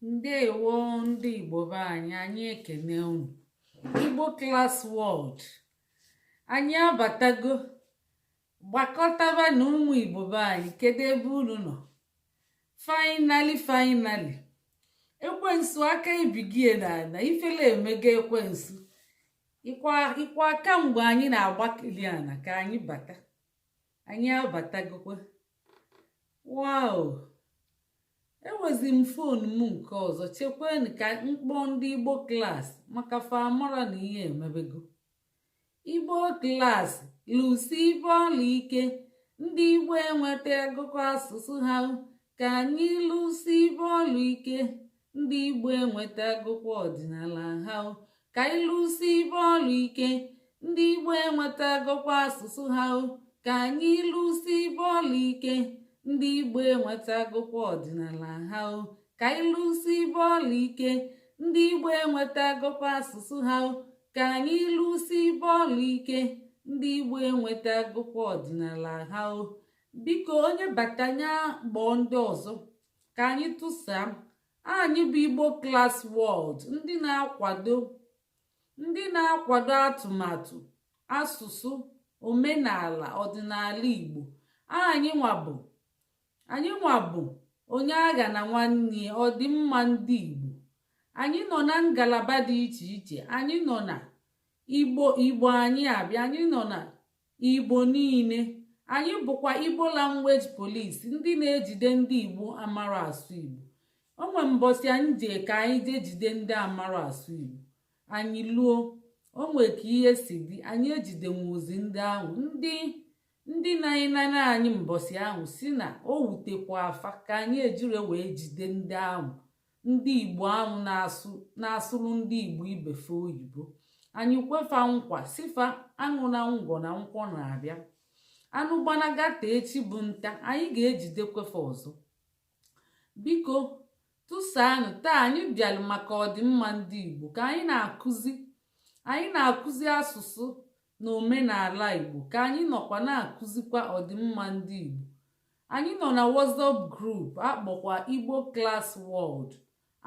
Ndewo ndị Igbo be anyị, anyị ekene unu. Igbo Class World, anyị abatago. Gbakọtaba na ụmụ Igbo be anyị. Kedu ebe unu nọ? Finally, finally, ekwensu aka ebigie n'ala. Ifele emego ekwensu ịkwa ịkwa kamgbe anyị na-agbakeli ana ka anyị bata. Anyị abatagokwa. Wow, enwezi m phone m nke ọzọ. Chekwanụ ka mkpọ ndị Igbo Class, maka fa amara na ihe emebego. Igbo Class lụsi bọọlụ ike. Ndị Igbo enweta agụkọ asụsụ ha. Ka anyị lụsi bọọlụ ike. Ndị Igbo enweta agụkọ ọdịnala ha. Ka anyị lụsi bọọlụ ike. Ndị Igbo enweta agụkọ asụsụ ha. Ka anyị lụsi bọọlụ ike. Ndị Igbo enweta agụkọ ọdịnala ha. Ka anyị lụsi bọọlụ ike. Ndị Igbo enweta agụkọ asụsụ ha. Ka anyị lụsi bọọlụ ike. Ndị Igbo enweta agụkọ ọdịnala ha. Biko, onye batanya gbọọ ndị ọzọ ka anyị tụsaa. Anyị bụ Igbo Class World, ndị na-akwado atụmatụ asụsụ, omenala, ọdịnala Igbo. Anyị nwa bụ onye agha na nwanne ọdịmma ndị Igbo. Anyị nọ na ngalaba dị iche iche. Anyị nọ na Igbo Igbo, anyị abịa. Anyị nọ na Igbo niile. Anyị bụkwa Igbo Language Police, ndị na-ejide ndị Igbo amara asụ Igbo. Onwe mbọsị anyị jee ka anyị jee jide ndị amara asụ Igbo. Anyị luo, onwe ka ihe si dị. Anyị ejidenwuzi ndị ahụ. Ndị na-enene anyị mbọsị ahụ si na o wutekwa afa ka anyị ejire wee jide ndị ahụ, ndị Igbo ahụ na-asụ na-asụrụ ndị Igbo ibefe oyibo. Anyị kwefa nkwa, sifa aṅụ na ngwọ na nkwọ na-abịa. Anụ gbanagata echi bụ nta, anyị ga-ejidekwefa ọzọ. Biko tụsaanụ. Taa anyị bịalụ maka ọdịmma ndị Igbo, ka anyị na-akụzi asụsụ na omenala Igbo, ka anyị nọkwa na-akụzikwa ọdịmma ndị Igbo. Anyị nọ na WhatsApp group akpọkwa Igbo Class World.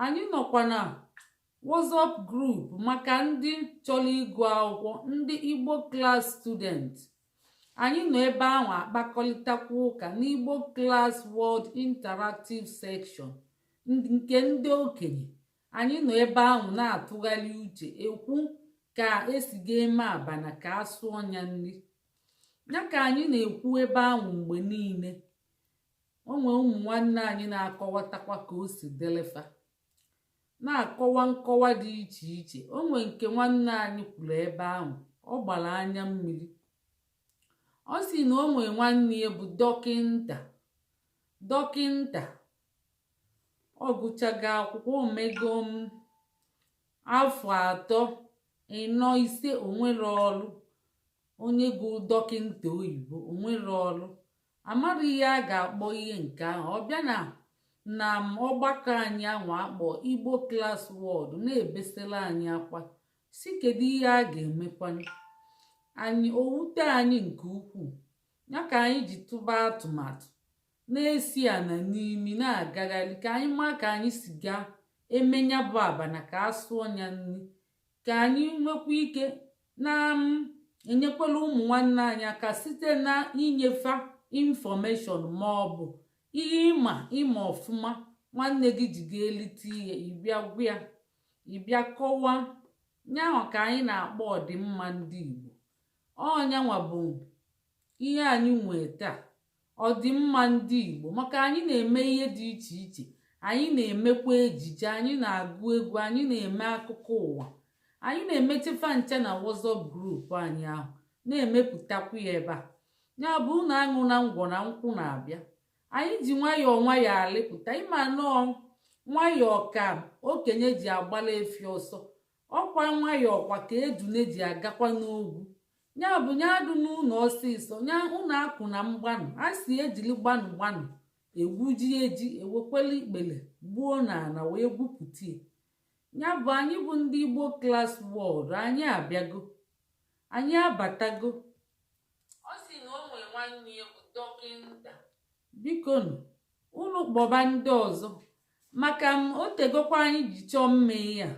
Anyị nọkwa na WhatsApp group maka ndị chọrọ ịgụ akwụkwọ, ndị Igbo Class student. Anyị nọ ebe ahụ akpakọrịtakwa ụka n'Igbo Class World Interactive Section nke ndị okenye. Anyị nọ ebe ahụ na-atụgharị uche, ekwu ka esi ga-eme abana ka a sụọ ya nri ya, ka anyị na-ekwu ebe ahụ mgbe niile. Onwe ụmụ nwanne anyị na-akọwatakwa ka o si delefa, na-akọwa nkọwa dị iche iche. Onwe nke nwanne anyị kwuru ebe ahụ, ọ gbara anya mmiri. Ọ sị na o nwee nwanne ya bụ dọkịnta. Dọkịnta, ọ gụchago akwụkwọ, omego m afọ 3, 4, 5, onwere ọrụ. Onye gụ dọkịnta oyibo onwere ọrụ, amara ihe a ga-akpọ ihe nke ahụ. Ọ bịa na ọgbakọ anyị ahụ akpọ Igbo Class World, na-ebesara anyị akwa, si kedu ihe a ga-emekwanụ anyị. O wute anyị nke ukwuu. Ya ka anyị ji tụba atụmatụ na-esi ana n'imi na-agagharị, ka anyị maa ka anyị si gaa emenya bụ abana ka a sụọ ya nri, ka anyị nwekwa ike na enyekwala ụmụ nwanne anyị aka site na inyefa information ma ọ bụ ihe ịma ịma ọfụma. Nwanne gị ji ga elite ihe, ịbịa gwa ya, ịbịa kọwaa nyanwa, ka anyị na-akpọ ọdịmma ndị Igbo. Ọnyanwa bụ ihe anyị nwee taa, ọdịmma ndị Igbo, maka anyị na-eme ihe dị iche iche. Anyị na-emekwa ejije, anyị na-agụ egwu, anyị na-eme akụkọ ụwa, anyị na-emechefa ncha na WhatsApp group anyị ahụ, na-emepụtakwa ya ebe a. Ya bụ unu aṅụ na ngwọ na nkwụ na-abịa. Anyị ji nwayọọ nwayọọ alịpụta. Ịma nọọ nwayọọ ka okenye ji agbala efi ọsọ, ọkwa nwayọọ kwa ka ejune ji agakwa n'ogwu. Ya bụ nya adụ n'ụlọ ọsịsọ nya ụnụ akụ na mgbanụ a si ejili gbanụ gbanụ egwuji eji ewekwela ikpele gbuo n'ala wee gwupụta ya. Bụ anyị bụ ndị Igbo Class World, anyị abịago, anyị abatago. Ọ sị na o nwee nwanne ya bụ dọkịnta. Biko nụ, unu kpọba ndị ọzọ. Maka m o tegokwa anyị ji chọọ mma ihe a,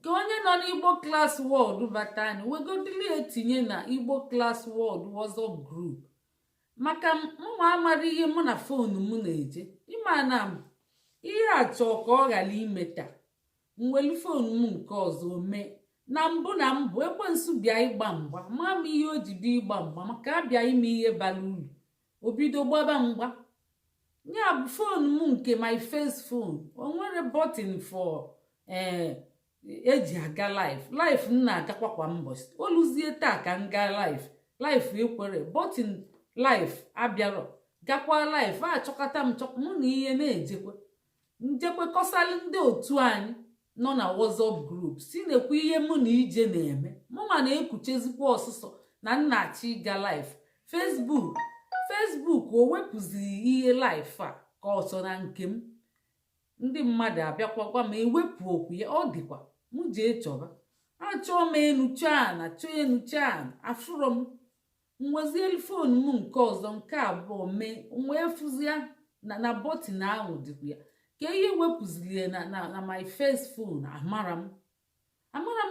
ka onye nọ n'Igbo Class World bata, anyị wegodili etinye na Igbo Class World WhatsApp group, maka mụnwa amara ihe mụ na phone m na-eje. Ịma na ihe a chọọ ka ọ ghara ime taa, mwelu phone m nke ọzọ mee. Na mbụ na mbụ, ekwensu bịa ịgba mgba. Ma m ihe o ji bịa ịgba mgba, maka abịa ime ihe bara uru, o bido gbaba mgba. Ya bụ phone m nke my first phone, o nwere button for ee eji aga live. Live m na-agakwa kwa mbọchị, oluzie taa ka m gaa live, live ekwere, button live abịarọ. Gakwa live, achọkọta m chọ mụ na ihe na-ejekwe njekwe kọsalụ ndị otu anyị nọ na WhatsApp group, si nekwa ihe mụ na ije na-eme. Mụnwa na-ekuchezikwa ọsụsọ na nna-achọ ịga live Facebook. Facebook o wepụziri ihe live a ka ọsọ na nke m. Ndị mmadụ abịakwa gwa m ewepụ okwu ya. Ọ dịkwa m jee chọba, achọọ m enu chọọ ana, chọọ enu chọọ ana, afụrọ m. Nwezielu phone m nke ọzọ, nke abụọ, mee wee fụzie na button ahụ dịkwa ya. Ka ihe wepụziri ya na my first phone, amara m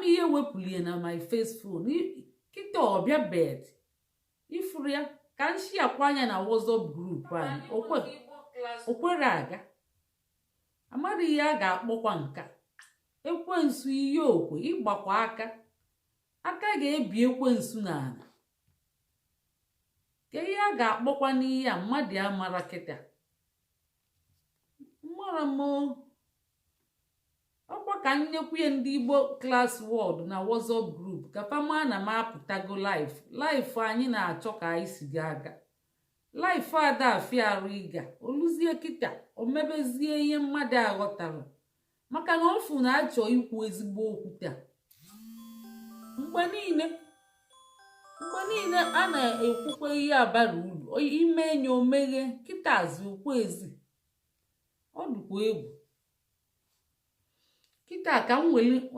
ihe wepụlie na my first phone. Kịta ọbịa bed ifuru ya ka m shiakwa anya na WhatsApp group anyị, okwere aga. Amara ihe a ga-akpọkwa nka ekwensu, ihe okwe ịgbakwa aka, aka ga-ebi ekwensu n'ala. Ka ihe a ga-akpọkwa n'ihe a mmadụ amara kịta mara m. Ọkwa ka nnekwu ya ndị Igbo Class World na WhatsApp group, ka fama na m apụtago live. Live anyị na-achọ ka anyị si ga aga live, ada afịa arụ ịga oluzie kịta, o mebezie ihe mmadụ aghọtara, maka na ofu na-achọ ikwu ezigbo okwu taa. Mgbe niile a na-ekwukwa ihe abara uru, ime enyi omeghe kịta azụ okwu ezi. Ọ dịkwa egwu kịta ka m were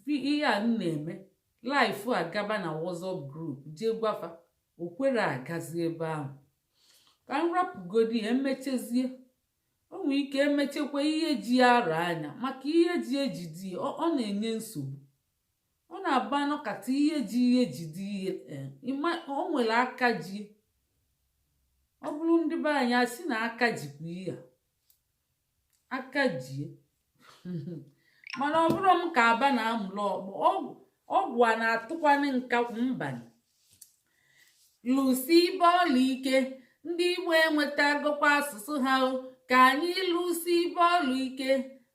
ihe a m na-eme live agaba na WhatsApp group, jee gwafa okwere agazi ebe ahụ. Ka m rapụgodi ya, emechezie. O nwee ike emechekwa ihe ji ara anya, maka ihe ji ejide ọ na-enye nsogbu. Ọ na-abụ anọkata ihe ji ihe jide ihe, o nwere aka ji. Ọ bụrụ ndị be anyị asị na aka jikwa ihe a aka jie, mana ọ bụrụ m ka aba na-amụrụ ọkpọ ọgwụ a na-atụkwanị nkakwụ mbanye lụsi bọọlụ ike. Ndị Igbo enwetagokwa asụsụ ha o. Ka anyị lụsi bọọlụ ike.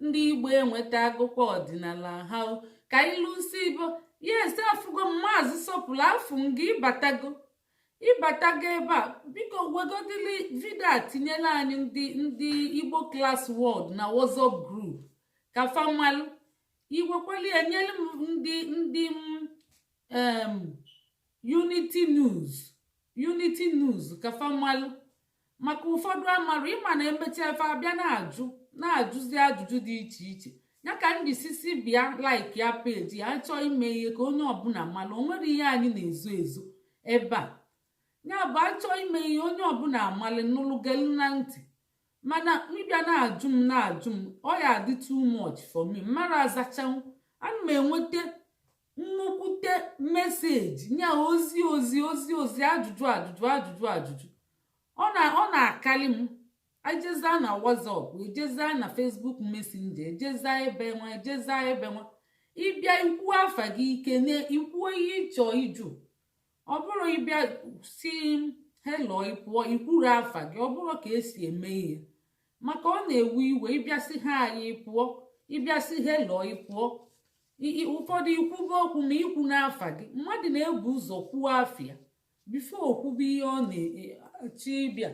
Ndị Igbo enwetagokwa ọdịnala ha o. Ka anyị lụsi bọ. Yes, afụgo m Maazị Sọpụrụ, afụ m gị. Ịbatago ebe a. Biko wegodili video a tinyela anyị ndị Igbo Class World na WhatsApp group ka famalụ iwekwali ya. Nyere m ndị Unity News, Unity News, ka famalụ, maka ụfọdụ amara. Ịma na emecha efe abịa na-ajụ, na-ajụzi ajụjụ dị iche iche. Ya ka m ji sisi bịa like ya page ya, chọọ ime ihe ka onye ọbụla malụ. O nwere ihe anyị na-ezo ezo ebe a. Ya bụ, achọọ ime ihe, onye ọbụla amalị, nụlụgelu na ntị. Mana ịbịa na-ajụ m, na-ajụ m, ọ ya adị too much for me mara azachanwu. Ana m enweta nnukwute message nya, ozi, ozi, ozi, ozi, ajụjụ, ajụjụ, ajụjụ, ajụjụ. Ọ na-akali m. Ejeza na WhatsApp, ejeza na Facebook Messenger, ejeza ebe nwa, ejeza ebe nwa. Ịbịa ikwu afa gị ike na ikwuo ihe ịchọ ịjụ. Ọ bụrụ ịbịa si hello, ịpụọ ikwuru afa gị, ọ bụrụ ka esi eme ihe, maka ọ na-ewe iwe. Ịbịasị ha anyị pụọ, ịbịasị hello, ịpụọ. Ụfọdụ ikwube okwu ma ikwu n'afa gị. Mmadụ na-ebu ụzọ kwuo afịa before okwube ihe ọ na-achọ ịbịa.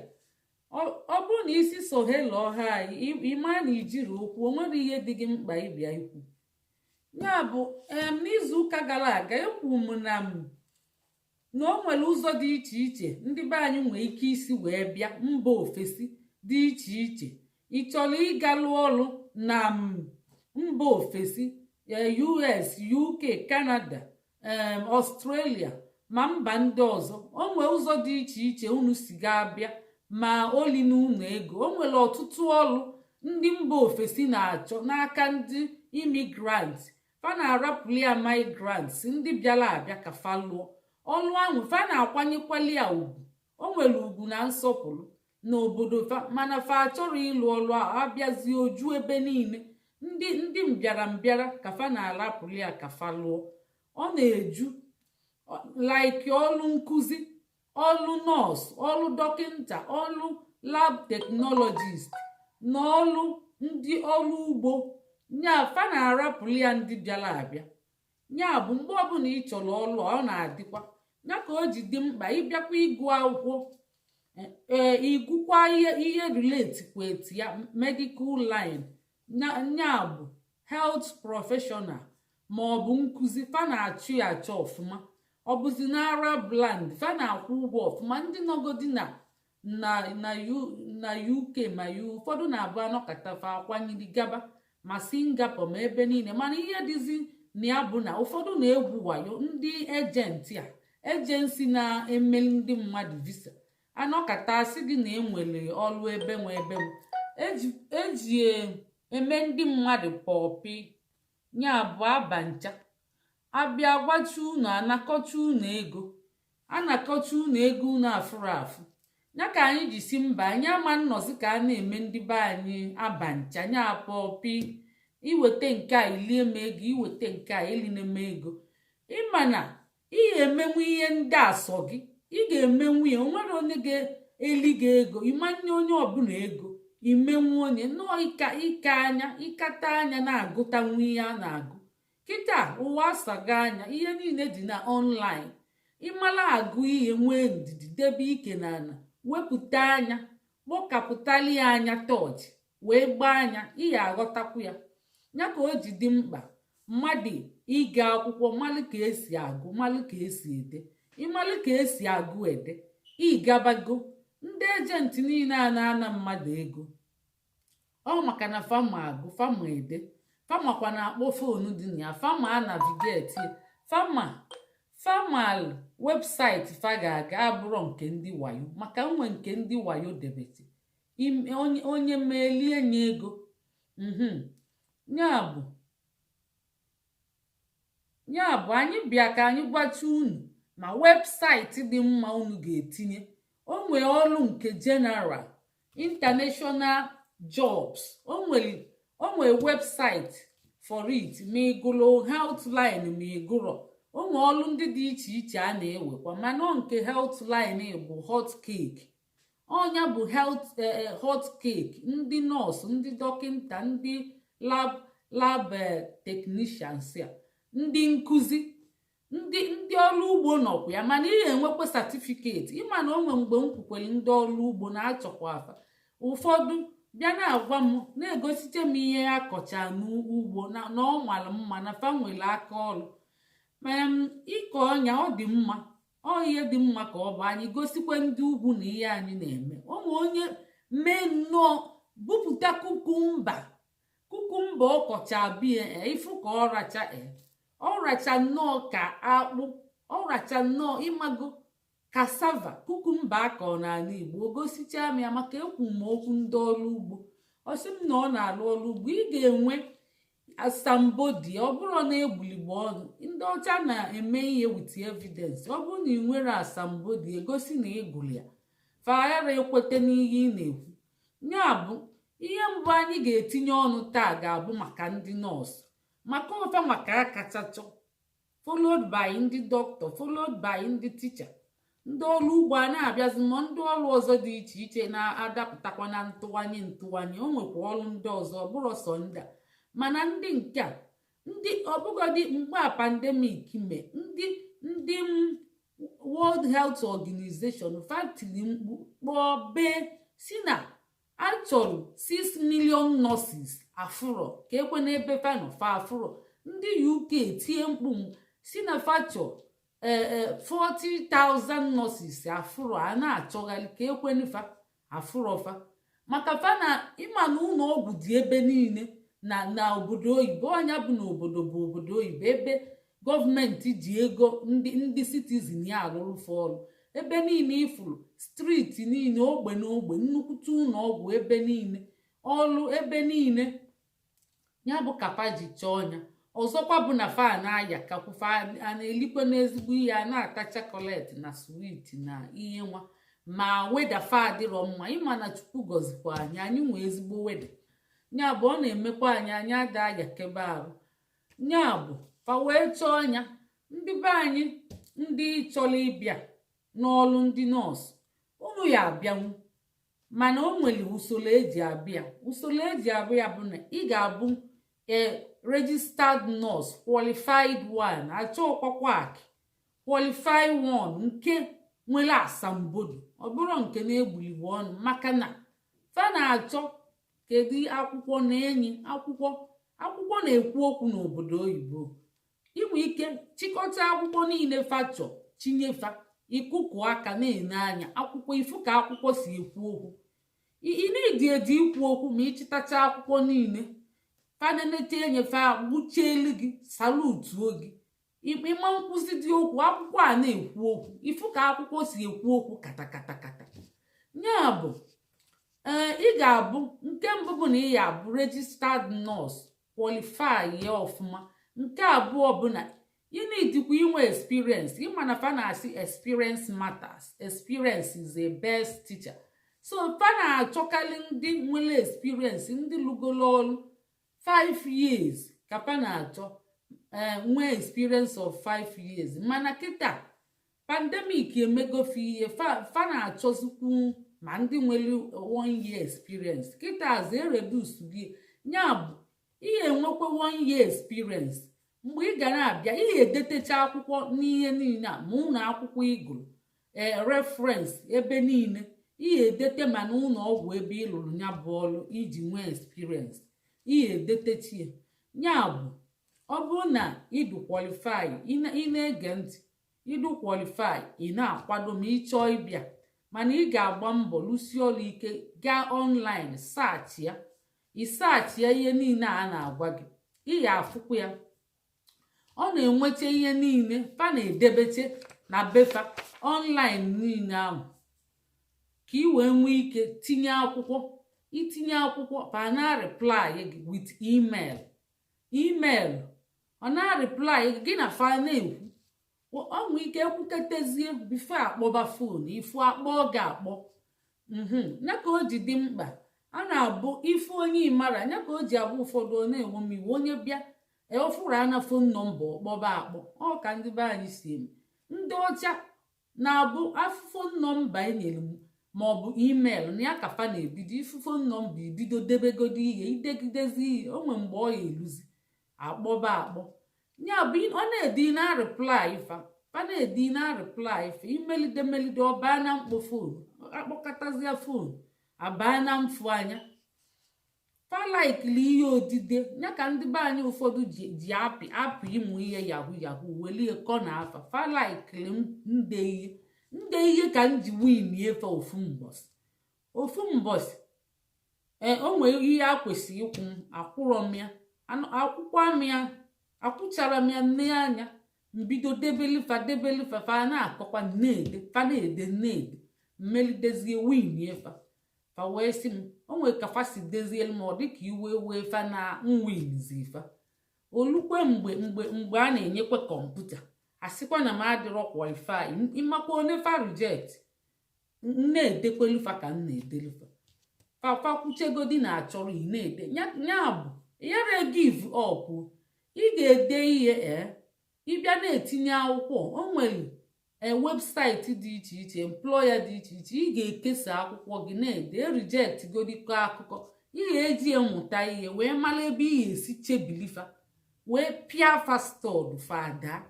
Ọ bụrụ na isi so hello ha anyị, ịma na ijiri okwu, o nwere ihe dị gị mkpa ịbịa ikwu. Ya bụ, em n'izu ụka gara aga, ekwu m na m na o nwere ụzọ dị iche iche ndị be anyị nwee ike isi wee bịa mba ofesi dị iche iche. Ị chọrọ ịga lụọ ọrụ na mba ofesi, US, UK, Canada, Australia, ma mba ndị ọzọ, o nwee ụzọ dị iche iche unu si ga-abịa ma oli n'ụlọ ego. O nwere ọtụtụ ọrụ. Ndị mba ofesi na-achọ n'aka ndị immigrant. Fa na-arapụli ya migrants, ndị bịara abịa ka fa lụọ ọlụ ahụ. Fa na-akwanyekwali ya ugwu, o nwere ugwu na nsọpụrụ n'obodo fa, mana fa achọrọ ịlụ ọlụ ahụ. Abịazie, oju ebe niile. Ndị mbịara mbịara ka fa na-arapụli ya ka fa lụọ. Ọ na-eju like ọlụ nkụzi, ọlụ nọọsụ, ọlụ dọkịnta, ọlụ lab technologist na ọlụ ndị ọrụ ugbo. Nya fa na-arapụli ya ndị bịara abịa. Ya bụ, mgbe ọbụla ị chọrọ ọlụ, ọ na-adịkwa ya ka o ji dị mkpa ịbịakwa ịgụ akwụkwọ. Ee, ịgụkwa ihe relate kweti ya, medical line, nya bụ health professional ma ọ bụ nkụzi. Fa na-achụ ya achọ ọfụma. Ọ bụzi na Arab land, fa na-akwụ ụgwọ ọfụma. Ndị nọgodi na UK, ma ụfọdụ na-abụ anọkọta, fa akwanyere gaba ma Singapore ma ebe niile. Mana ihe dịzi na ya bụ na ụfọdụ na-egwu wayo. Ndị agent a, agency na-eme ndị mmadụ visa, anọkata asị gị na enwere ọlụ ebe nwe ebe nwe eji eme ndị mmadụ pọpị. Ya bụ, aba ncha abịa gwachi unu, anakọcha unu ego, anakọcha unu ego unu afụrụ afụ. Ya ka anyị ji si mba, anyị ama nnọzi ka a na-eme ndị be anyị aba ncha, nya pọpị. Iweta nke a, ilie m ego; iweta nke a, eline m ego. Ịma na ị ga-emenwu ihe ndị a sọ gị, ị ga-emenwu ya. Onwere onye ga-eli gị ego, ịmanye onye ọbụla ego imenwu onye nnọọ ịka ịka anya, ịkata anya na-agụtanwu ihe a na-agụ kịta. Ụwa asaga anya, ihe niile dị na online. Ịmala agụ ihe, nwee ndidi, debe ike n'ala, wepụta anya, kpọkapụtali ya anya tọọchị wee gbaa anya, ị ya aghọtakwu ya. Ya ka o ji dị mkpa mmadụ ịga akwụkwọ, malụ ka esi agụ, malụ ka esi ede. Ịmalụ ka esi agụ ede, ịgabago. Ndị agent niile a na-ana mmadụ ego, ọ maka na fama agụ, fama ede, famakwa na-akpọ phone dị na ya, fama a navigate, fama famal website fa ga-aga abụrọ nke ndị wayo. Maka nwe nke ndị wayo debete onye melie nye ego. Ya bụ anyị bịa ka anyị gwacha unu ma website dị mma unu ga-etinye. O nwere ọrụ nke general international jobs, o nwere website for it. Ma ị gụrụ health line, ma ị gụrọ, o nwere ọrụ ndị dị iche iche a na-ewekwa. Mana ọ nke health line bụ hot cake. Ọnya bụ health hot cake. Ndị nọọsụ, ndị dọkịnta, ndị lab technicians a, ndị nkụzi, ndị ọrụ ugbo nọkwa ya. Mana ị ga-enwekwa certificate. Ịma na onwe mgbe m kwukwere, ndị ọrụ ugbo na-achọkwa afa. Ụfọdụ bịa na-agwa m, na-egosite m ihe ya kọcha n'ugbo na ọ mara mma, na fa nwere aka ọrụ. Ịkọ ọnya, ọ dị mma, ọ ihe dị mma ka ọ bụ anyị gosikwa ndị ugwu na ihe anyị na-eme. Ụmụ onye mee nnọọ bupụta cucumber, cucumber ọkọcha bie ịfụ ka ọ racha, ọ racha nnọọ ka akpụ, ọ racha nnọọ. Ịmago cassava, cucumber akọ n'ala Igbo, o gosichaa m ya. Maka ekwu m okwu ndị ọrụ ugbo, ọ sị m na ọ na-alụ ọrụ ugbo. Ị ga-enwe asambodo. Ọ bụrụ na egbuligbo ọnụ, ndị ọcha na-eme ihe with evidence. Ọ bụrụ na ị nwere asambodo egosi na ị gụrụ ya, faghara ekweta n'ihe ị na-ekwu. Ya bụ, ihe mbụ anyị ga-etinye ọnụ taa ga-abụ maka ndị nọọsụ, maka ọfa maka akachachọ, followed by ndị dọkịta, followed by ndị teacher, ndị ọrụ ugbo a na-abịazi, ma ndị ọrụ ọzọ dị iche iche na-adapụtakwa na ntụwanye ntụwanye. O nwekwa ọrụ ndị ọzọ, ọ bụrụ sọ ndị a. Mana ndị nke a, ndị ọbụgodi mgbe a pandemic mee, ndị World Health Organization fatili mkpu kpọọ bee si na achọrọ 6 million nurses. Afụrọ ka ekwe n'ebe fa nọ, fa afụrọ. Ndị UK tie mkpu si na fachọ ee 40,000 nurses. Afụrọ a na-achọgharị ka ekwenufa afụrọ fa. Maka fa na ịma na ụlọ ọgwụ dị ebe niile na obodo oyibo. Ọnya bụ na obodo bụ obodo oyibo, ebe gọọmenti ji ego ndị citizen ya arụrụ fa ọrụ. Ebe niile ifuru, street niile, ogbe na ogbe, nnukwute ụlọ ọgwụ ebe niile. Ọlụ ebe niile ya bụ kapa ji chọọ ya. Ọzọkwa bụ na fa na-aya kakwufa, a na-elikwe n'ezigbo ihe, a na-ata chocolate na sweet na ihe nwa, ma weather fa adịrọ mma. Ịma na Chukwu gọzikwa anyị, anyị nwee ezigbo weather. Ya bụ, ọ na-emekwa anyị, anyị ada ayakebe arụ. Ya bụ fa wee chọọ ya. Ndị be anyị, ndị chọrọ ịbịa n'ọlụ ndị nọọsụ, unu ya abịanwu, mana o nwere usoro eji abịa. Usoro eji abịa bụ na ị ga-abụ a registered nurse, qualified one. Achọkwa quack, qualified one, nke nwere asambodo, ọ bụrụ nke na-egbuligbu ọnụ, maka na fa na-achọ kedu akwụkwọ na-enye akwụkwọ. Akwụkwọ na-ekwu okwu n'obodo oyibo. Inwe ike chịkọta akwụkwọ niile fachọ chinyefa ikuku aka na-ene anya akwụkwọ, ifu ka akwụkwọ si ekwu okwu. Ị na-edi edi ikwu okwu ma ịchịtacha akwụkwọ niile, fanenete enyefe gbuchielu gị, salutuo gị, ịma nkwụzi dị okwu. Akwụkwọ a na-ekwu okwu, ifu ka akwụkwọ si ekwu okwu kata kata kata. Ya bụ, ee, ị ga-abụ, nke mbụ bụ na ị ga-abụ registered nurse, qualify ya ọfụma. Nke abụọ bụ na ị na-edikwa inwe experience. Ịma na fa na-asị, "Experience matters, experience is a best teacher." So fa na-achọkarị ndị nwere experience, ndị lụgolo ọrụ 5 years ka fa na-achọ, ee, nwee experience of 5 years. Mana kịta pandemic emegofe ihe, fa na-achọzikwu ma ndị nwere 1 year experience. Kịta azụ ereduce gị. Ya bụ, ihe enwekwa 1 year experience mgbe ị ga na-abịa. Ihe edetecha akwụkwọ n'ihe niile a, ma ụlọ akwụkwọ ịgụrụ, ee, reference ebe niile ihe edete, ma na ụlọ ọgwụ ebe ị lụrụ ya bụ ọrụ iji nwee experience, ihe edetechie. Ya bụ, ọ bụrụ na ịdụ qualify, ị na-ege ntị, ịdụ qualify, ị na-akwado ma ị chọọ ịbịa, mana ị ga-agba mbọ lụsie ọrụ ike. Gaa online, search ya, ị search ya ihe niile a na-agwa gị, ị ga-afụkwa ya. Ọ na-enweta ihe niile fa na-edebeche na befa online niile ahụ, ka ị wee nwee ike tinye akwụkwọ. Itinye akwụkwọ, fa na reply gị with email. Email ọ na-reply gị na fa na-ekwu. Ọ nwee ike ekwuketezie before akpọba phone, ifu akpọ gị akpọ. Ya ka o ji dị mkpa a na-abụ ifu onye ịmara. Ya ka o ji abụ ụfọdụ ọ na-enwe m iwe, onye bịa ofụrụ ana phone number, ọkpọba akpọ. Ọ ka ndị be anyị si eme. Ndị ọcha na-abụ afụ phone number enyere m maọbụ email na ya ka fa na-ebido. Ifu phone number, ibido debegodi ihe, idegidezi ihe o nwe mgbe ọ ya eluzi akpọba akpọ. Ya bụ, ọ na-edi na reply fa, fa na-edi na reply fa. Imelide melide, ọ baa na mkpo phone, akpọkọtazia phone, abaa na mfu anya. Fa laikili ihe odide ya ka ndị be anyị ụfọdụ ji apị apị ịmụ ihe yahoo yahoo welie kọ na afa. Fa laikili nde ihe, nde ihe ka m ji win efe ofu mbọsị, ofu mbọsị. Ee, o nwere ihe a kwesịrị ịkwụ m, akwụrọ m ya, akwụkwọ m ya, akwụchara m ya nne anya. Mbido debelifa, debelifa, fa na-akọkwa, na-ede, fa na-ede, na-ede, mmelidezie, win efa. Fa wee sị m, o nwere ka fa si dezielu m, ọ dịka iwe wee fa na nwinzi fa. Olukwe mgbe a na-enyekwa kọmputa, asịkwa na m adịrọ qualify. Ịmakwa onye fa reject, m na-edekwelu fa ka m na-edelu fa. Fa kwuchegodi na achọrọ ị na-ede. Ya bụ, yara give up. Ị ga-ede ihe, ee, ịbịa na-etinye akwụkwọ. O nwere e website dị iche iche, employer dị iche iche, ị ga-ekesa akwụkwọ gị na-ede. Reject godikọ akụkọ, ị ga-eji mụta ihe wee mara ebe ị ga-esi chebilifa wee pịa fa stud, fa daa.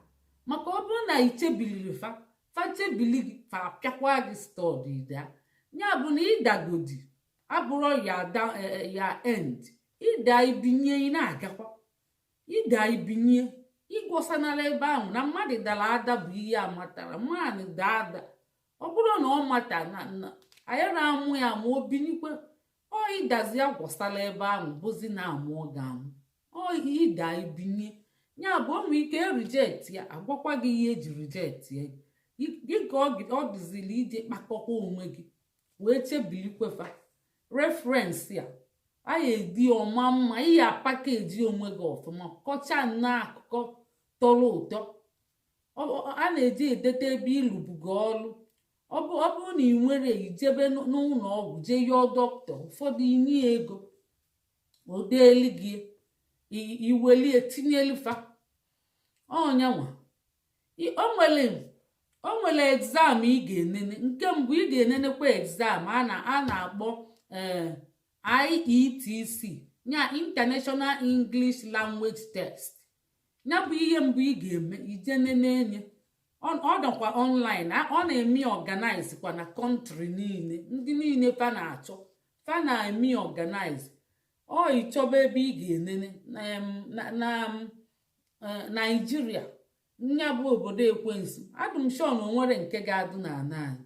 Maka ọ bụrụ na ị chebiliri fa, fa chebili gị, fa apịakwa gị stud, daa. Ya bụ na ịdagodi abụrụ ya da ya end. Ịda, ibinye, ị na-agakwa. Ịda, ibinye, ịgwọsanala ebe ahụ na mmadụ dara ada bụ ihe a matara mmadụ daa ada. Ọ bụrụ na ọ mata na anyị na-amụ ya ma o binikwe, ọ ịdazi agwọsala ebe ahụ bụzi na amụọ ga-amụ. Ọ ịda, ibinye. Ya bụ, o nwere ike reject ya, agwakwa gị ihe eji reject ya gị, ka ọ dịzili ije kpakọkwa onwe gị wee chebilikwefa reference ya. A edi ọma mma, ihe apakeji onwe gị ọfụma, kọcha nnọọ akụkọ tọrọ ụtọ. A na-eji edete ebe ịlụbugo ọrụ. Ọ bụrụ na ị nwere, ijebe n'ụlọ ọgwụ, jee yọọ dọkịta. Ụfọdụ inye ego odeeli gị, iwelie tinyelifa ọnyanwa. O nwere exam ị ga-enene. Nke mbụ ị ga-enenekwa, exam a na-akpọ ee IETC, ya International English Language Test. Ya bụ ihe mbụ ị ga-eme, ije nene enye. Ọ nọkwa online. Ọ na-eme organize kwa na country niile, ndị niile fa na-achọ, fa na-eme organize. Ọ ịchọba ebe ị ga-enene na Naijiria, nya bụ obodo ekwensu. Adụm sure na onwere nke ga-adụ na ana anyị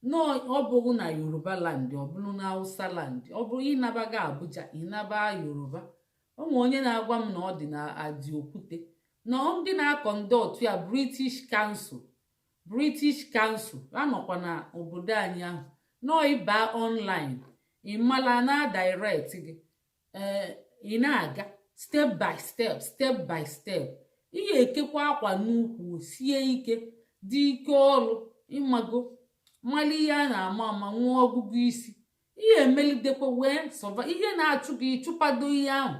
nọọ. Ọ bụrụ na Yoruba land, ọ bụrụ na Hausa land, ọ bụrụ ịnabaga Abuja, ịnaba Yoruba. Onwe onye na-agwa m na ọ dị na Adi Okwute, na ndị na-aconduct ya, British Council. British Council anọkwa na obodo anyị ahụ. Nọọ ịba online, ịmala na direct gị, ee, ị na-aga step by step, step by step. Ị ga-ekekwa akwa n'ukwu, sie ike, dị ike ọrụ, ịmago mmalụ ihe a na-ama ama, nwee ọgụgụ isi. Ihe emelidekwa wee sọva ihe na-achụ gị, ịchụpado ihe ahụ,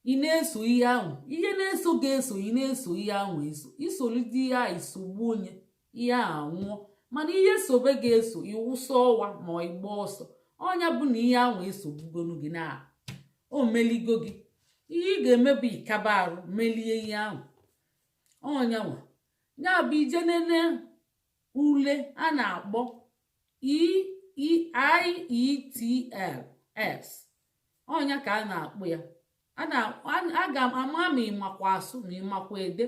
ị na-eso ihe ahụ, ihe na-eso ga-eso, ị na-eso ihe ahụ, eso isolide ihe ahụ, isogbu onye ihe ahụ anwụọ. Mana ihe sobe ga-eso, iwụsa ọwa ma ịgba ọsọ. Ọnya bụ na ihe ahụ esogbugonu gị, na o meligo gị. Ihe ị ga-eme bụ ịkaba arụ melie ihe ahụ. Ọnyanwa ya bụ ije nene ule a na-akpọ IETLS. Ọnya ka a na-akpọ ya. Aga m ama ma ịmakwa asụ, ma ịmakwa ede.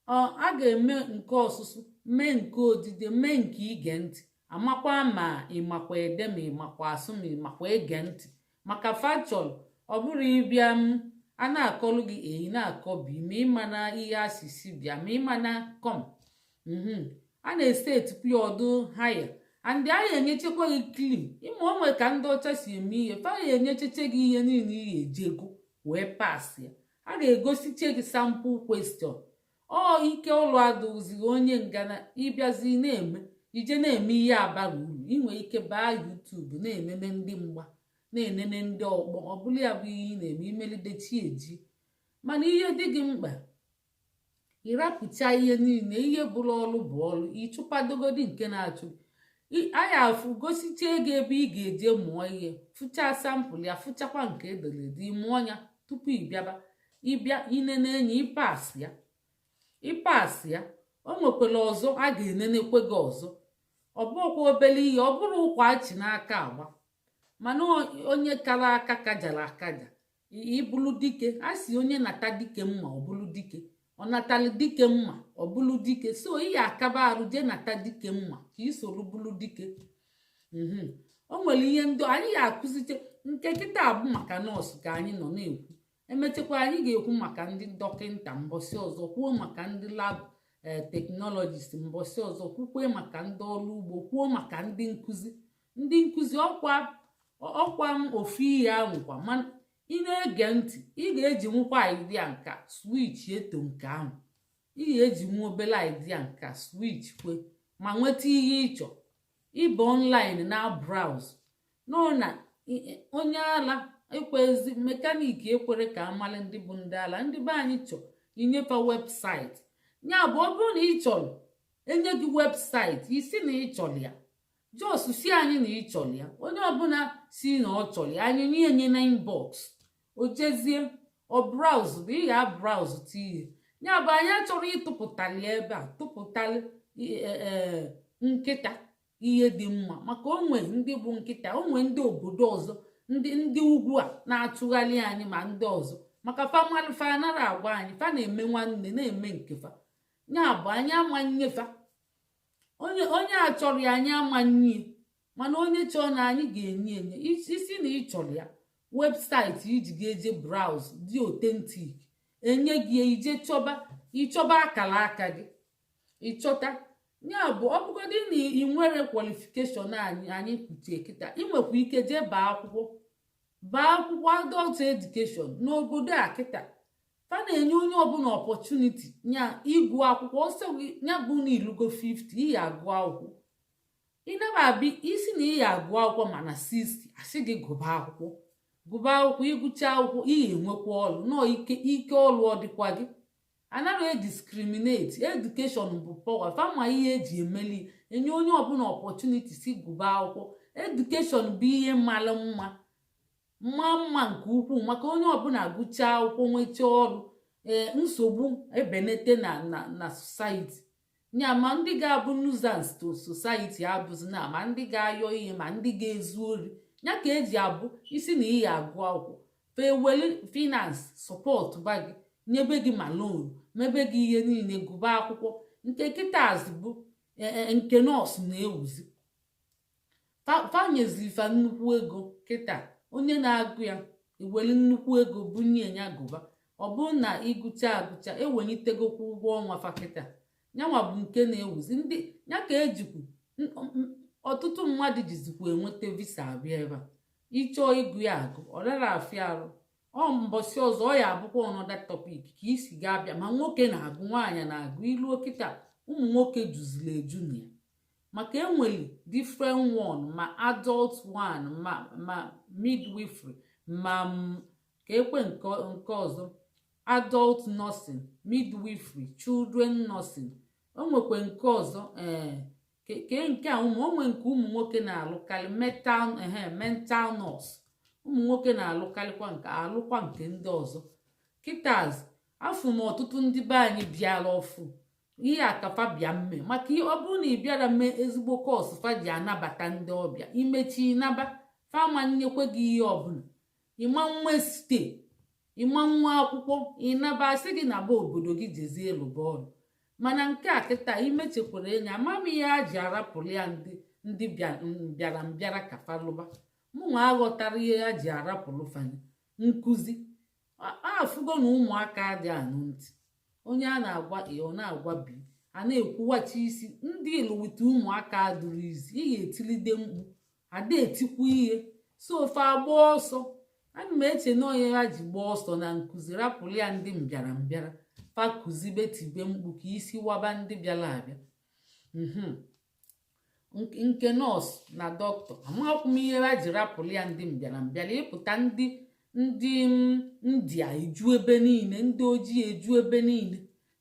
A ga-eme nke ọsụsụ, mee nke odide, mee nke ige ntị, amakwa ma ịmakwa ede, ma ịmakwa asụ, ma ịmakwa ege ntị, maka fachọl. Ọ bụrụ ịbịa m a na-akọlụ gị eyi na-akọbi, ma ịma na ihe asịsị bịa, ma ịma na com a na-ese etupu ya ọdụ haya and a ga-enyechekwa gị clue. Ịma onwe ka ndị ọcha si eme ihe, fa ga-enyecheche gị ihe niile ị ga-ejego wee pass ya. A ga-egosiche gị sample question. Ọ ike ụlọ adụzighị onye ngana ịbịazi na-eme ije na-eme ihe abara uru. Inwe ike baa YouTube, na-enene ndị mgba, na-enene ndị ọkpọ. Ọ bụla ya bụ ihe ị na-eme, imelide chi eji. Mana ihe dị gị mkpa, ịrapụcha ihe niile, ihe bụrụ ọlụ bụ ọlụ, ịchụpadogodi nke na-achụ anya afụ, gosichie gị ebe ị ga-eje mụọ ihe, fụchaa sample ya, fụchakwa nke ederede, mụọ ya tupu ị bịaba. Ịbịa inene enyi, ịpass ya, ịpass ya. O nwekwara ọzọ a ga-enenekwe gị ọzọ. Ọ bụrụkwa obere ihe, ọ bụrụ ụkwa achị n'aka agba. Mana onye kara aka kajara akaja, ịbụrụ dike. A si onye nata dike mma, ọ bụrụ dike. Ọ natali dike mma, ọ bụrụ dike. So ị ya akaba arụ jee nata dike mma ka ị soro bụrụ dike. O nwere ihe ndị anyị ga-akụzite. Nke kịta bụ maka nọọsụ ka anyị nọ na-ekwu. Emechakwa, anyị ga-ekwu maka ndị dọkịnta mbọsị ọzọ, kwuo maka ndị lab technologist mbọsị ọzọ, kwukwe maka ndị ọrụ ugbo, kwuo maka ndị nkụzi. Ndị nkụzi ọkwa ọkwa m ofu ihe ahụ kwa. Mana ị na-ege ntị, ị ga-eji nwukwa idea nka switch eto nke ahụ. Ị ga-eji nwa obere idea nka switch kwe ma nweta ihe ịchọ. Ịba online na browse nọ na onye ala ekwezi mechanic ekwere ka amali ndị bụ ndị ala. Ndị be anyị chọ inyefe website. Ya bụ, ọ bụrụ na ị chọrọ enye gị website, isi na ị chọrọ ya, just si anyị na ị chọrọ ya. Onye ọbụla si na ọ chọrọ ya, anyị nye enye na inbox, o jezie ọ browse. Bụ ị ga browse tinye ya. Bụ anyị achọrọ ịtụpụtali ebe a, tụpụtali nkịta ihe dị mma, maka onwe ndị bụ nkịta, onwe ndị obodo ọzọ, ndị ugwu a na-achụgharị anyị, ma ndị ọzọ, maka famalfa anaghị agwa anyị fa na-eme nwanne na-eme nke fa. Ya bụ, anyị ama nnyefa onye onye a chọrọ ya, anyị ama nye. Mana onye chọọ na anyị ga-enye enye. Isi na ị chọrọ ya, website iji ga-eje browse dị authentic, enye gị, ije chọba, ịchọba akara aka gị, ịchọta ya. Bụ ọ bụgodị na ị nwere qualification anyị kwuchie kịta, ị nwekwa ike jee baa akwụkwọ. Baa akwụkwọ adult education. N'obodo a kịta, fa na-enye onye ọbụla opportunity nya ịgụ akwụkwọ. Ọsọ gị ya bụ na ilugo 50, ị ya agụ akwụkwọ. Ịnaba abịa isi na ị ya agụ akwụkwọ, mana 60, asị gị gụba akwụkwọ, gụba akwụkwọ. Ịgụcha akwụkwọ, ị ga-enwekwa ọrụ nọọ. Ike ike ọrụ ọ dịkwa gị, anaghị ediscriminate. Education bụ power. Fama ihe eji emeli enye onye ọbụla opportunity si gụba akwụkwọ. Education bụ ihe mara mma, mma mma nke ukwuu, maka onye ọbụla gụchaa akwụkwọ, nwechaa ọrụ, ee, nsogbu ebenete na society nya. Ma ndị ga-abụ nuisance to society abụzi na ma ndị ga-ayọ ihe, ma ndị ga-ezu ori. Ya ka eji abụ isi na ị agụ akwụkwọ, feweli finance support ba gị, nyebe gị ma loan, mebe gị ihe niile, gụba akwụkwọ. Nke kịta bụ nke nọọsụ na-ewuzi, fanyezifa nnukwu ego kịta. Onye na-agụ ya, eweli nnukwu ego bunye ya, gụba. Ọ bụrụ na ịgụcha agụcha, ewelitegokwa ụgwọ ọnwa fa kịta. Nyanwa bụ nke na-ewuzi ndị ya ka ejikwu ọtụtụ mmadụ jizikwa enweta visa abịa ebe a. Ịchọọ ịgụ ya agụ, ọ rara afịa arụ. Ọ mbọsị ọzọ, ọ ya abụkwa another topic ka isi ga-abịa. Ma nwoke na-agụ, nwaanyị na-agụ. Iluo kịta, ụmụ nwoke juziri eju na ya, maka enwere different one, ma adult one, ma midwifery, ma ka ekwe nke ọzọ, adult nursing, midwifery, children nursing. O nwekwe nke ọzọ, ee, ke nke a ụmụ onwe nke ụmụ nwoke na-alụkarị, mental, ehe, mental nurse. Ụmụ nwoke na-alụkarịkwa nke, alụkwa nke ndị ọzọ. Kịtaz afụ m ọtụtụ ndị be anyị bịara ọfụ ihe akafa bịa mme, maka ọ bụrụ na ị bịara mee ezigbo course fa ji anabata ndị ọbịa, imechi naba, fama nyekwe gị ihe ọbụla. Ịma nwe stay, ịma nwa akwụkwọ, ịnaba, asị gị na ba obodo gị, jezie lụba ọrụ. Mana nke a kịta imechekwara enyi, ama m ihe a ji arapụrụ ya ndị bịara mbịara ka falụba. Mụnwa aghọtara ihe ha ji arapụrụ fanye nkụzi. Afụgo na ụmụaka adị anụ ntị. Onye a na-agwa A, ọ na-agwa B, a na-ekwuwachi isi ndị ịlụwite. Ụmụaka adụrụ izi, ị ga-etilide mkpu, ada etikwu ihe so ofe agba ọsọ. Ana m eche na onye ha ji gbaa ọsọ na nkụzi, rapụrụ ya ndị mbịara mbịara, fa kụzibe, tibe mkpu ka isi waba ndị bịara abịa. Nke nọọsụ na dọkịta, amakwu m ihe ha ji rapụrụ ya ndị mbịara mbịara. Ịpụta, ndị India eju ebe niile, ndị ojii eju ebe niile,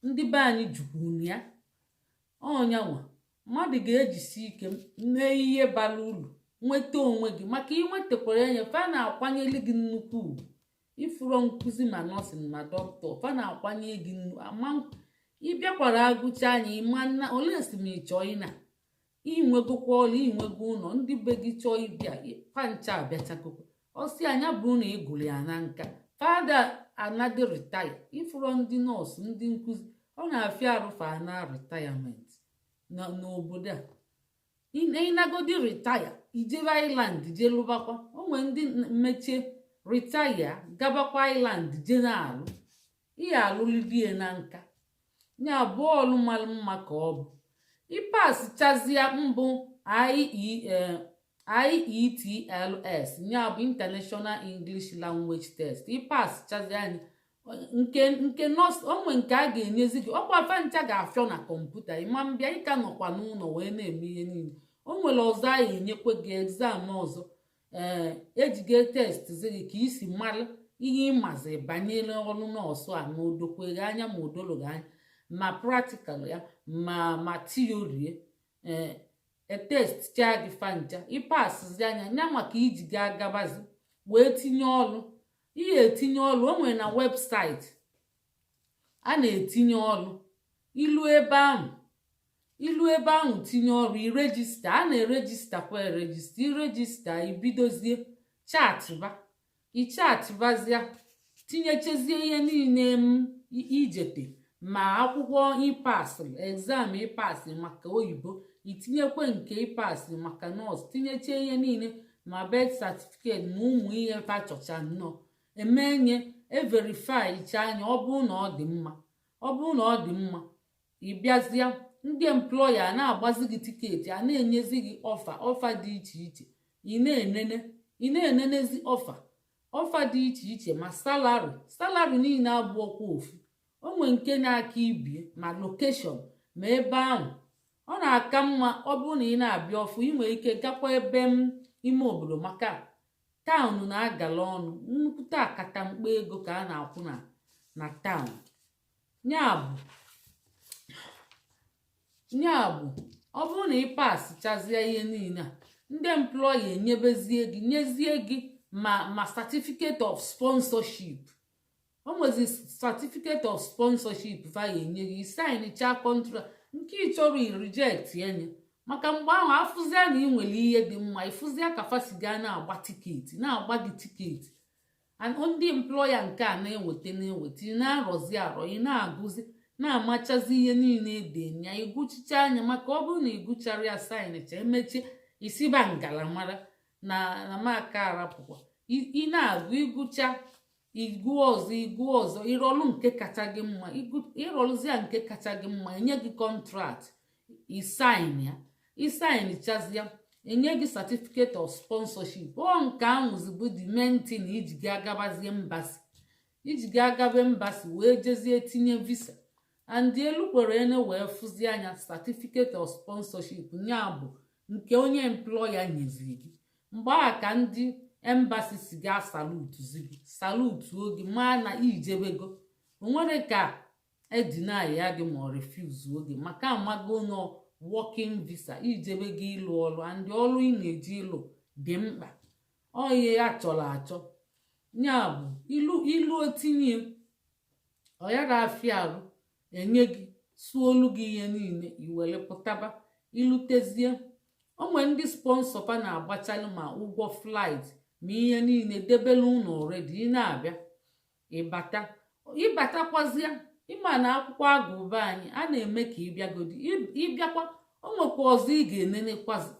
ndị be anyị jukwuru ya. Ọnyanwa mmadụ ga-ejisi ike mee ihe bara uru, nweta onwe gị, maka inwetakwara enye fa na-akwanyere gị nnukwu ugwu. Ifuro nkụzi, ma nursing ma dọkịta, fa na-akwanye gị nnu ama. Ịbịakwara agụcha anya, ịma nna ole si ma ị chọọ ịna inwegokwa ọrụ, inwego ụlọ, ndị be gị chọọ ịbịa, pancha abịachakokwa. Ọsị anya bụrụ na ị gụrụ ya na nka, fada anadị retire. Ifuro ndị nọọsụ, ndị nkụzi, ọ na-afịa arụfa na retirement n'obodo a. Ịnagodi retire, ijebe Ireland, jee lụbakwa. Onwe ndị mmechie retire, gabakwa Ireland, jee na-alụ ihe alụlidie na nka ya. Bọọlụ mara mma ka ọ bụ ịpasichazia mbụ IETLS, ya bụ International English Language Test. Ịpasichazi anya nke nọọsụ, onwe nke a ga-enyezi gị ọkwa fancha ga-afịọ na kọmputa. Ịma mbịa, ịka nọkwa n'ụlọ wee na-eme ihe niile. O nwere ọzọ a ga-enyekwe gị, exam ọzọ, ee, ejigo test gị ka isi mara ihe ịmazi banyere ọrụ nọọsụ a, ma odokwere anya, ma odoro gị anya, ma practical ya, ma theory. Ee, etest chaa gị fancha, ịpasịzi anya nya maka iji ga agabazi wee tinye ọrụ. Ihe etinye ọrụ, o nwere na webụsaịtị a na-etinye ọrụ. Ilu ebe ahụ, ilu ebe ahụ tinye ọrụ, iregister. A na-eregister kwa eregister. Iregister, ibidozie chatba, ichatbazia, tinyechezie ihe niile m ijete, ma akwụkwọ ịpasị, exam ịpasị maka oyibo, itinyekwe nke ịpasị maka nọọsụ, tinyeche ihe niile, ma birth certificate, ma ụmụ ihe fachọcha nnọọ emenye everify cha anya. Ọ bụrụ na ọ dị mma, ọ bụrụ na ọ dị mma, ị bịazịa, ndị employer na-agbazi gị ticket, a na-enyezi gị offer, offer dị iche iche. Ị na-enene, ị na-enenezi offer. Offer dị iche iche, ma salary niile abụọkwa ofu. Onwe nke na-aka ibie, ma location, ma ebe ahụ ọ na-aka mma. Ọ bụrụ na ị na-abịa ọfụ, ị nwere ike gakwa ebe m ime obodo, maka town na-agala ọnụ. Nnukwute akatamkpo ego ka a na-akwụ na town. Ya bụ ọ bụrụ na ị pasichazie ihe niile a, ndị employer enyebezie gị, nyezie gị ma certificate of sponsorship. O nwezi certificate of sponsorship fa ya enye gị, sign cha contract. Nke ị chọrọ, i reject enye, maka mgbe ahụ afụzia na ị nwere ihe dị mma, ịfụzia ka fasi gaa na-agba ticket, na-agba gị ticket. Ndị employer nke a na-eweta, ị na-arọzi arọ, ị na-agụzi, na-amachazi ihe niile ede ya, ịgụchicha anya, maka ọ bụrụ na ị gụchara ya, sign cha, emechie, isiba ngalamara na maka arapụkwa. Ị na-agụ, ịgụcha, ịgụ ọzọ, ịgụ ọzọ, ịrọlụ nke kacha gị mma. Ịrọlụzia nke kacha gị mma, enye gị contract, ị sign ya. Ị signchazia, enye gị certificate of sponsorship. Ọ nke ahụ bụ the main thing iji ga agabazie embassy, iji ga agabe embassy wee jezie tinye visa. And elu kwere ene wee fụzie anya certificate of sponsorship, nya bụ nke onye employer nyeziri gị. Mgbe a ka ndị embassy si ga salute gị, salute gị, maa na ijebego. Onwere ka edina ya gị ma ọ refuse gị, maka amago nọ working visa, ijebe gị ịlụ ọrụ, and ọrụ ị na-eji ịlụ dị mkpa. Ọ ihe ya chọrọ achọ. Ya bụ ilu ilu otinye ọ yara afịa arụ, enye gị, suolu gị ihe niile, iwere pụtaba. Ilutezie, onwe ndị sponsor fa na-agbachalụ ma ụgwọ flight ma ihe niile debelu ụlọ already. Ị na-abịa, ịbata, ịbatakwazịa, ịma na akwụkwọ agụba anyị a na-eme ka ịbịagodi. Ịbịakwa, o nwekwa ọzọ ị ga-enenekwazi,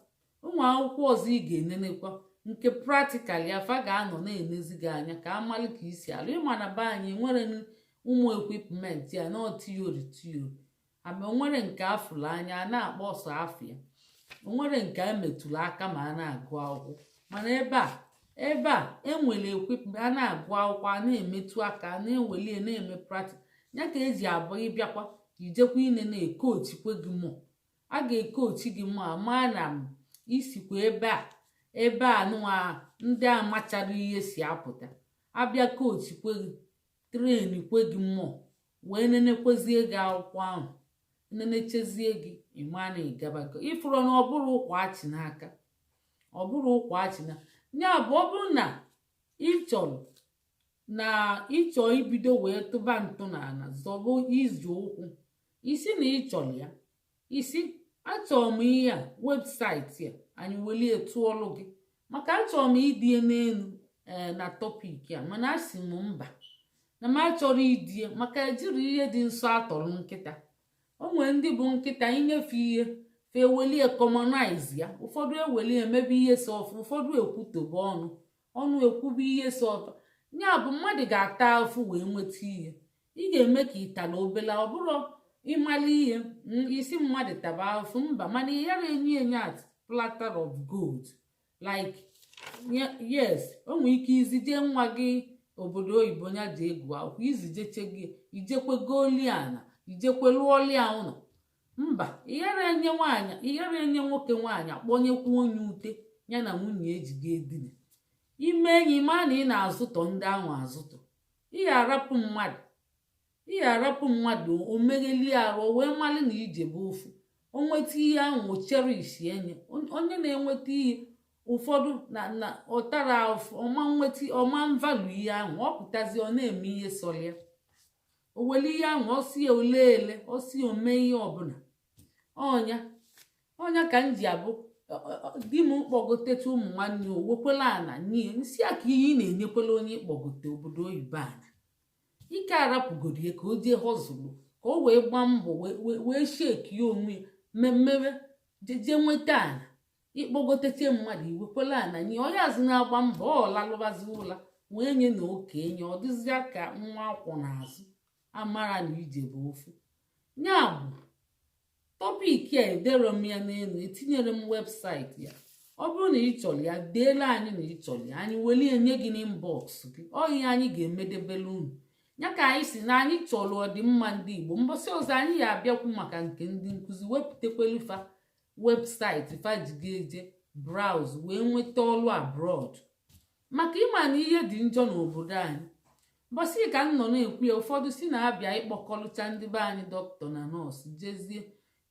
ụmụ akwụkwọ ọzọ ị ga-enenekwa nke practical ya. Fa ga-anọ na-enezi gị anya ka amalị ka isi alụ. Ịma na be anyị nwere ụmụ equipment ya na theory theory ama, onwere nke afụrụ anya a na-akpọ ọsọ afọ ya, onwere nke emetụrụ aka ma a na-agụ akwụkwọ. Mana ebe a enwere equipment, a na-agụ akwụkwọ, a na-emetụ aka, a na-eweli, na-eme practice ya. Ka eji abụ ịbịakwa, ijekwa ine na-ekochikwe gị mụ, a ga-ekochi gị mụ a maa na m isikwa ebe a nụwa ndị amachara ihe si apụta. Abịa kochikwe gị, train kwe gị mmụọ, wee nenekwezie gị akwụkwọ ahụ, nenechezie gị, ịma na ịgabago. Ịfụrụ na ọ bụrụ ụkwa achị n'aka, ọ bụrụ ụkwa achị na ya bụ, ọ bụrụ na ị chọrọ na ịchọ ibido wee tụba ntọala, zọbụ izu ụkwụ isi na ị chọrọ ya, isi achọrọ m ihe a, website a anyị welie tụọlụ gị, maka achọrọ m idie n'elu ee na topic a, mana asị m mba, na m achọrọ idie, maka ejiri ihe dị nsọ atọrọ nkịta. O nwere ndị bụ nkịta inyefe ihe fa ewelie commonize ya. Ụfọdụ ewelie emebe ihe so ọfụ, ụfọdụ ekwutobe ọnụ ọnụ, ekwube ihe so ọfa. Ya bụ mmadụ ga-ata afụ wee nweta ihe. Ị ga-eme ka ịtala obele, ọ bụrụ ịmala ihe isi mmadụ taba afụ mba, mana ị yara enye enye at platter of gold. Like, yes, o nwere ike izije nwa gị obodo oyibo, ya ji egwu akwụkwọ, izijeche gị, ijekwe goli ana, ijekwe lụọlia ụlọ. Mba, ịghara enye nwaanyị, ịghara enye nwoke nwaanyị, akpọnyekwa onye ute ya na nwunye ejiga edina ime enyi. Ma na ị na-azụtọ ndị ahụ azụtọ, ị ga-arapụ mmadụ, ị ga-arapụ mmadụ o megheli arụ, o wee malụ na ije bụ ofu. O nweta ihe ahụ, o cherish enye. Onye na-enweta ihe ụfọdụ na ọtara ọma nweta ọma nvalu ihe ahụ, ọ pụtazi, ọ na-eme ihe sọrọ ya, o were ihe ahụ, ọsi ya ole ele, ọsi ome ihe ọbụla. Ọnya ọnya ka m ji abụ di m kpọgotecha ụmụ nwanne, o wekwela ana nye nsị a, ka ihe ị na-enyekwela onye ịkpọgote obodo oyibo ana ike arapụgoro ya ka o jee họzụlụ, ka o wee gbaa mbọ, wee shake ya onwe mmemme, jee nweta ana. Ịkpọgoteche mmadụ, iwekwela ana nye onye azụ na-agba mbọ, ọ lalụbazi ụla wee nye na okenye, ọ dịzịa ka nwa akwọ n'azụ amara na ije bụ ofu. Ya bụ topic a edere m ya n'elu, etinyere m website ya. Ọ bụrụ na ị chọrọ ya, deela anyị na ị chọrọ ya, anyị welie nye gị n'inbox gị. Ọ ihe anyị ga-emedebere unu ya ka anyị si na anyị chọrọ ọdịmma ndị Igbo. Mbọsị ọzọ anyị ya abịakwu maka nke ndị nkụzi, wepụtakwelu fa website fa ji ga-eje browse wee nweta ọrụ abroad, maka ịma na ihe dị njọ n'obodo anyị. Mbọsị ka m nọ na-ekwu ya, ụfọdụ si na-abịa ịkpọkọlụcha ndị be anyị, dọkịta na nọọsụ, jezie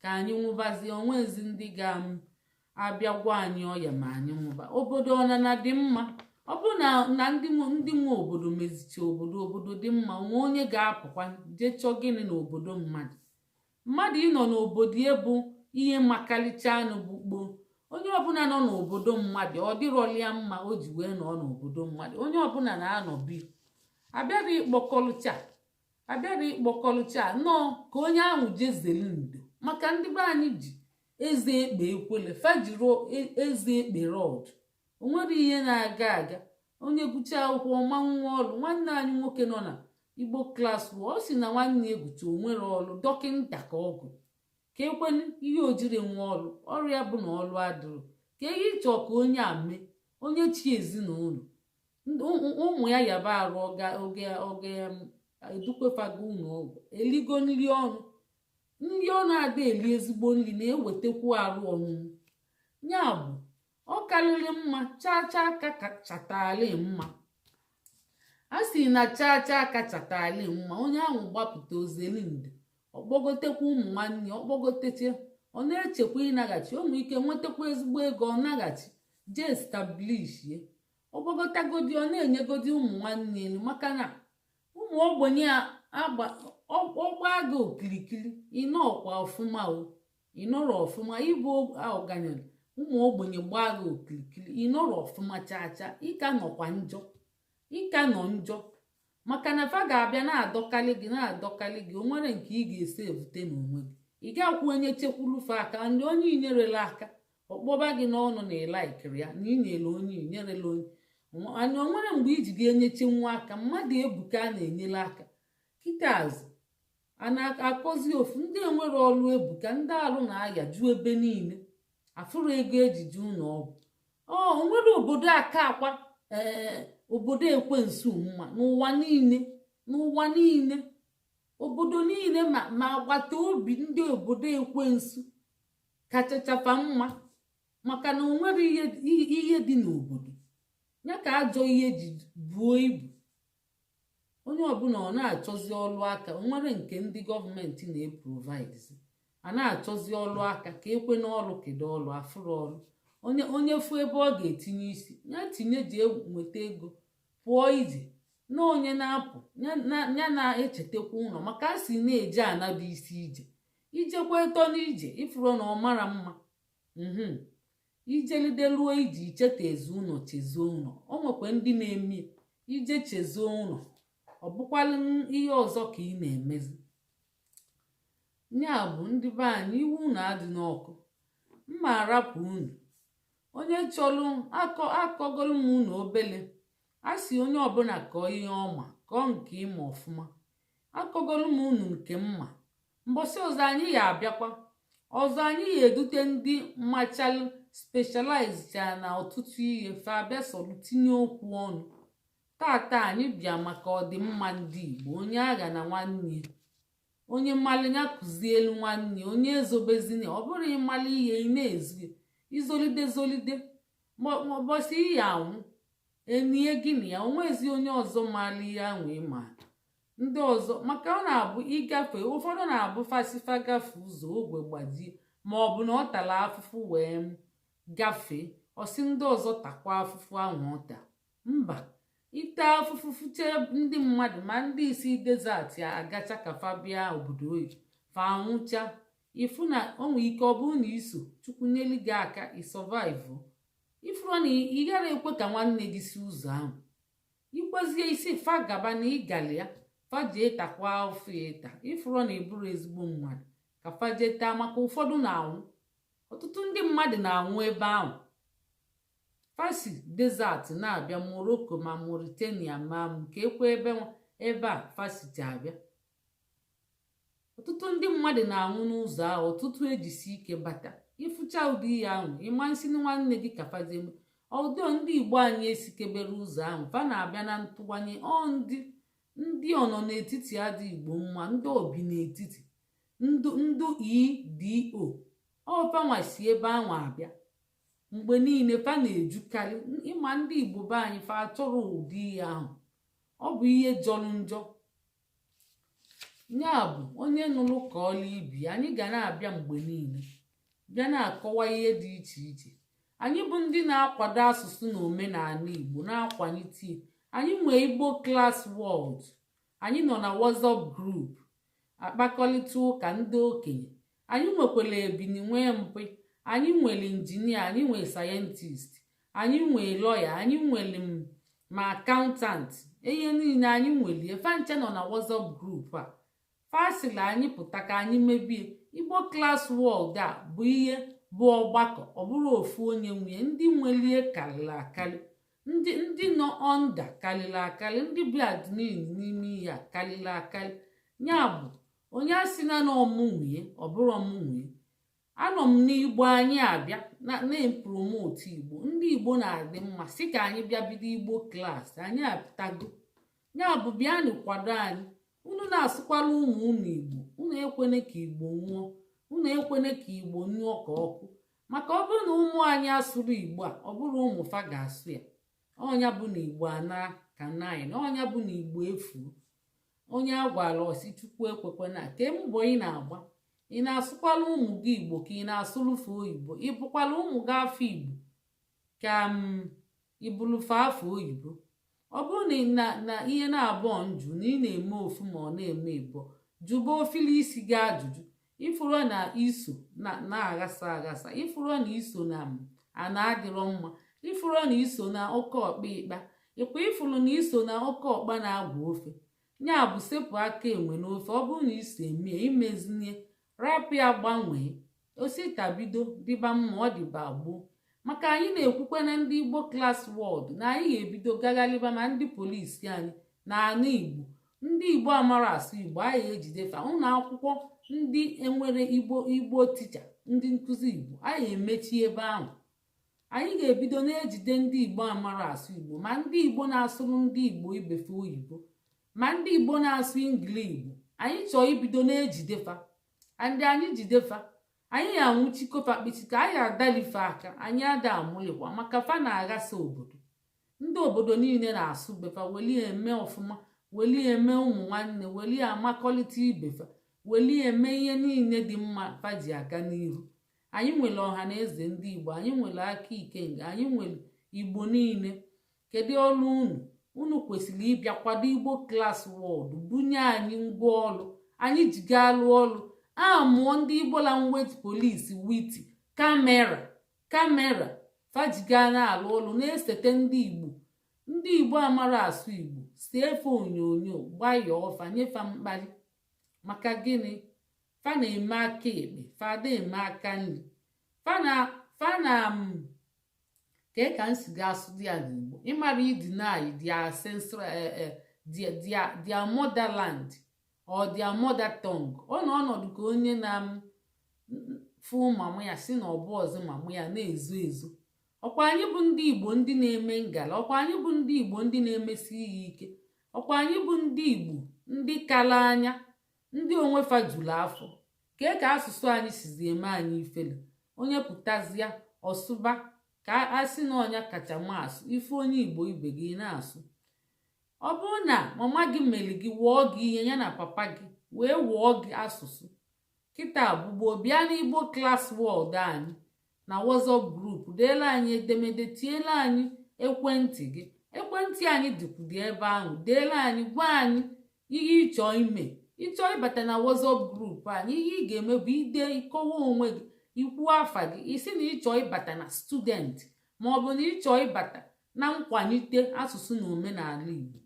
ka anyị nwụbazie. Onwezi ndị ga-abịa gwa anyị ọya ma anyị nwụba. Obodo ọnana dị mma, ọ bụrụ na ndị nwe obodo mezicha obodo, obodo dị mma, onwe onye ga-apụkwa jee chọọ gịnị n'obodo mmadụ? Mmadụ ịnọ n'obodo ya bụ ihe makarịchanụ bụ gboo. Onye ọbụla nọ n'obodo mmadụ, ọ dịrọlia mma o ji wee nọ n'obodo mmadụ. Onye ọbụla na-anọ bi abịara ịkpọkọlụcha nọọ ka onye ahụ jezeli ndo, maka ndị be anyị ji eze ekpe ekwele fajiri eze ekpe rọd. O nwere ihe na-aga aga. Onye gụcha akwụkwọ ọma nwa ọrụ. Nwanne anyị nwoke nọ na Igbo Class, ọ sị na nwanne ya gụcha, onwere ọrụ. Dọkịnta ka ọgụ ka ekwenu ihe ojiri nwa ọrụ. Ọrụ ya bụ na ọrụ adịrọ ka ihe ịchọ ka onye a mee, onye chi ezinụlọ ụmụ ya yaba arụ, oge edukwefago ụlọ ọgwụ, eligo nri ọnụ, nri ọ na-ada eli ezigbo nri na-ewetakwu arụ ọnwụnwụ. Ya bụ, ọ karịrị mma chaa chaa ka chatali mma. A sị na chaa chaa ka chatali mma. Onye ahụ gbapụta ozeli ndo, ọkpọgotekwa ụmụ nwanne ya, ọkpọgoteche, ọ na-echekwa ịnaghachi. O nwere ike nwetakwa ezigbo ego, ọ naghachi jee establishie, ọgbagotagodi, ọ na-enyegodi ụmụ nwanne elu, maka na ụmụ ogbenye ọgba gị okirikiri, ịnọkwa ọfụma o, ịnọrọ ọfụma. Ịbụ ọgaranya, ụmụ ogbenye gbaa gị okirikiri, ịnọrọ ọfụma chaa chaa, ịka nọkwa njọ, ịka nọ njọ, maka na fa ga-abịa na-adọkalị gị, na-adọkalị gị. O nwere nke ị ga-esi evute n'onwe gị, ị ga-akwụ onye chekwulufe aka ndị onye inyerela aka, ọkpọba gị n'ọnụ na ịlaikiri ya na inyere onye inyerela onye anya. O nwere mgbe iji ga-enyeche nwa aka mmadụ ebuka a na-enyere aka. Kịtaazụ a na-akọzi ofu ndị enwere ọrụ ebuka, ndị arụ na-aya ju ebe niile, afụrụ ego ejije ụlọ ọgwụ. Ọ onwere obodo aka akwa, ee, obodo ekwensu mma n'ụwa niile, n'ụwa niile, obodo niile, ma agbata obi ndị obodo ekwensu kachachafa mma, maka na o nwere ihe dị n'obodo ya ka ajọ ihe ji buo ibu. Onye ọbụla ọ na-achọzi ọlụ aka. O nwere nke ndị gọọmenti na-eprovide, a na-achọzi ọlụ aka ka ekwe n'ọlụ. Kedu ọlụ? Afụrụ ọlụ. Onye fụ ebe ọ ga-etinye isi ya tinye, ji nweta ego pụọ ije. Na onye na-apụ ya na-echetakwa ụlọ, maka a si na-eje anaba isi ije, ijekwa eto n'ije ifuru na ọ mara mma. Ijelideluo ije, icheta ezi ụlọ, chezuo ụlọ. O nwekwa ndị na-eme ije chezuo ụlọ, ọ bụkwalụ ihe ọzọ ka ị na-emezi. Ya bụ, ndị be anyị, iwu unu adị n'ọkụ mma arapụ unu. Onye chọrọ akọ, akọgolu m unu obele. A sị onye ọbụla kọọ ihe ọma, kọọ nke ịma ọfụma. Akọgolu m unu nke mma. Mbọsị ọzọ anyị ya abịakwa ọzọ, anyị ya edute ndị mmachalụ specialize na ọtụtụ ihe, fa abịa sọrọ tinye okwu ọnụ. Tata anyị bịa maka ọdịmma ndị Igbo. Onye agha na nwanne, onye mmalụ ya kụzielu nwanne, onye ezobezina. Ọ bụrụ ịmalụ ihe ị na-ezu izolide zolide, ụbọchị iyi anwụ enie gị na ya, onwezi onye ọzọ maala ihe ahụ ịma ndị ọzọ, maka ọ na-abụ ịgafe. Ụfọdụ na-abụ fasifa gafe ụzọ, ogwe gbajie, ma ọ bụ na ọ tara afụfụ wee gafee, ọsị ndị ọzọ takwa afụfụ ahụ ọ ta. Mba, ite afụfụ fụche ndị mmadụ, ma ndị isi desert agacha ka fa bịa obodo oyibo, fa anwụcha. Ịfụ na o nwee ike, ọ bụrụ na iso Chukwu nyelu gị aka, ịsurvive, ifuru na ị gara ekwe ka nwanne gị si ụzọ ahụ ikwezie isi fa gaba na ịgali ya, fa jee takwa afụ ya ịta. Ifuru na ịbụrụ ezigbo mmadụ ka fa jee taa, maka ụfọdụ na-anwụ, ọtụtụ ndị mmadụ na-anwụ ebe ahụ fasi desert na-abịa Morocco, ma Mauritania, ma nke ekwe ebe a fasiti abịa. Ọtụtụ ndị mmadụ na-anwụ n'ụzọ ahụ, ọtụtụ ejisi ike bata. Ịfụcha ụdị ihe ahụ, ịma nsị nwanne gị ka fajeme ọdọ. Ndị Igbo anyị esikebere ụzọ ahụ, fa na-abịa na ntụwanye. Ọ ndị ọnọ n'etiti adị Igbo mma, ndị obi n'etiti, ndụ ndụ edo ọfanwa si ebe ahụ abịa. Mgbe niile fa na-ejukarị. Ịma ndị Igbo be anyị, fa achọrọ ụdị ihe ahụ. Ọ bụ ihe jọrọ njọ. Ya bụ, onye nụrụ ka ọla ibi, anyị ga na-abịa mgbe niile, bịa na-akọwa ihe dị iche iche. Anyị bụ ndị na-akwado asụsụ na omenala Igbo, na-akwalite. Anyị nwee Igbo Class World. Anyị nọ na WhatsApp group akpakọrịta ụka ndị okenye. Anyị nwekwara ebini, nwee mpi. Anyị nwere engineer, anyị nwere scientist, anyị nwere lawyer, anyị nwere ma accountant, ihe niile anyị nwere. Efanche nọ na WhatsApp group a. Fasịla anyị pụta ka anyị mebie Igbo Class World. A bụ ihe bụ ọgbakọ, ọ bụrụ ofu onye nwunye. Ndị nwelie karịrị akarị, ndị nọ under karịrị akarị, ndị bụ admin n'ime ihe a karịrị akarị. Ya bụ, onye asị na na ọmụ nwunye, ọ bụrụ ọmụ nwunye, anọ m n'Igbo. Anyị abịa na-epromote Igbo. Ndị Igbo na-adị mma si ka anyị bịa bido Igbo Class. Anyị apụtago. Ya bụ, bịanụ kwado anyị. Unu na-asụkwala ụmụ unu Igbo. Unu ekwene ka Igbo nwụọ, unu ekwene ka Igbo nyụọ ka ọkụ, maka ọ bụrụ na ụmụ anyị asụrụ Igbo a, ọ bụrụ ụmụ fa ga-asụ ya. Ọnya bụ na Igbo ana ka nine, ọnya bụ na Igbo efuo. Onye a gwara ọsị Chukwu ekwekwana. Ke mbọ ị na-agba, ị na-asụkwala ụmụ gị Igbo ka ị na-asụlụfe oyibo? Ị bụkwala ụmụ gị afọ Igbo ka m ibulufe afọ oyibo? Ọ bụrụ na ihe na-abụọ njụ na ị na-eme ofu ma ọ na-eme ịbụọ, jụba ofili isi gị ajụjụ. Ifuru na iso na-aghasa aghasa, ifuru na iso na ana adịrọ mma, ifuru na iso na oke ọkpa ịkpa ịkwa, ifuru na iso na oke ọkpa na-agwa ofe. Ya bụ, sepụ aka enwe n'ofe. Ọ bụrụ na iso eme, imezinye, rapụ ya, gbanwee osita, bido dịba mma. Ọ dịba gboo, maka anyị na-ekwukwe na ndị Igbo Class World na anyị ga-ebido gagharịba ma ndị polisi anyị na ana Igbo. Ndị Igbo amara asụ Igbo, anyị ejidefa. Ụlọ akwụkwọ ndị enwere Igbo teacher, ndị nkụzi Igbo, anyị emechi ebe ahụ. Anyị ga-ebido na-ejide ndị Igbo amara asụ Igbo, ma ndị Igbo na-asụrụ ndị Igbo ibefe oyibo, ma ndị Igbo na-asụ Engli Igbo. Anyị chọọ ibido na-ejidefa. Ndị anyị jidefa, anyị anwụchikofa kpịchika, anyị adalife aka, anyị ada amụlikwa, maka fa na-aghasa obodo. Ndị obodo niile na-asụ befa, welie eme ọfụma, welie eme ụmụ nwanne, welie amakọlịta ibefa, welie eme ihe niile dị mma fa ji aga n'ihu. Anyị nwere Ọha na Eze ndị Igbo, anyị nwere aka ikenga, anyị nwere Igbo niile. Kedu ọrụ unu? Unu kwesịrị ịbịa kwado Igbo Class World, bunye anyị ngwaọrụ anyị ji gaa lụọ ọrụ a. Mụọ ndị Igbo Language Police with camera fajiga na-alụ ọrụ, na-esete ndị Igbo, ndị Igbo amara asụ Igbo, si efe onyonyo gbayọọ fa, nyefa mkpali. Maka gịnị? Fa na-eme aka ekpe, fada eme aka nri. Fa na kee ka m si ga asụ dị ya n'Igbo? Ịmara ideny their ancestral, their motherland or their mother tongue. Ọ nọ ọnọdụ ka onye na fụ mama ya si na ọbụ ọzọ mama ya na-ezo ezo. Ọkwa anyị bụ ndị Igbo, ndị na-eme ngala. Ọkwa anyị bụ ndị Igbo, ndị na-emesi ihe ike. Ọkwa anyị bụ ndị Igbo, ndị kala anya, ndị onwe fa juru afọ. Kee ka asụsụ anyị sizi eme anyị ifele? Onye pụtazịa ọsụba ka a sị na ọnya kacha ma asụ. Ife onye Igbo ibe gị na-asụ, ọ bụrụ na mama gị mere gị, wụọ gị ihe ya na papa gị wee wụọ gị asụsụ kịta bụgbo. Bịa n'Igbo Class World anyị na WhatsApp group, deela anyị edemede, tiela anyị ekwentị gị. Ekwentị anyị dịkwudi ebe ahụ. Deela anyị, gwa anyị ihe ịchọ ime, ịchọ ịbata na WhatsApp group anyị. Ihe ị ga-eme bụ ide, ịkọwa onwe gị, ikwu afa gị, isi na ịchọ ịbata na student, ma ọ bụ na ịchọ ịbata na nkwalite asụsụ na omenala Igbo.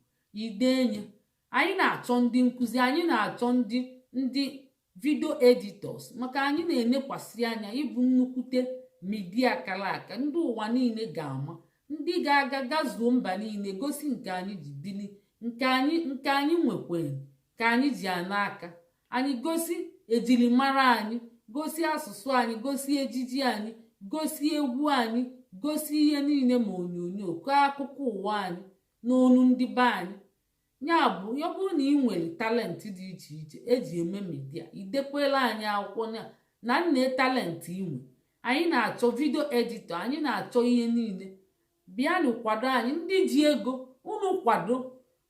Idenye. Anyị na-achọ ndị nkụzi, anyị na-achọ ndị video editors, maka anyị na-enekwasị anya ịbụ nnukwute media kara aka ndị ụwa niile ga-ama, ndị ga-aga gazuo mba niile, gosi nke anyị ji bili, nke anyị nwekwere, ka anyị ji ana aka anyị gosi ejirimara anyị. Gosi asụsụ anyị, gosi ejiji anyị, gosi egwu anyị, gosi ihe niile, ma onyonyo kọọ akụkọ ụwa anyị n'onu ndị be anyị. Ya bụ, ọ bụrụ na ị nwere talent dị iche iche eji eme media, idekwela anyị akwụkwọ na nne talent inwe. Anyị na-achọ video editor, anyị na-achọ ihe niile. Bịanụ kwado anyị. Ndị ji ego unu kwado,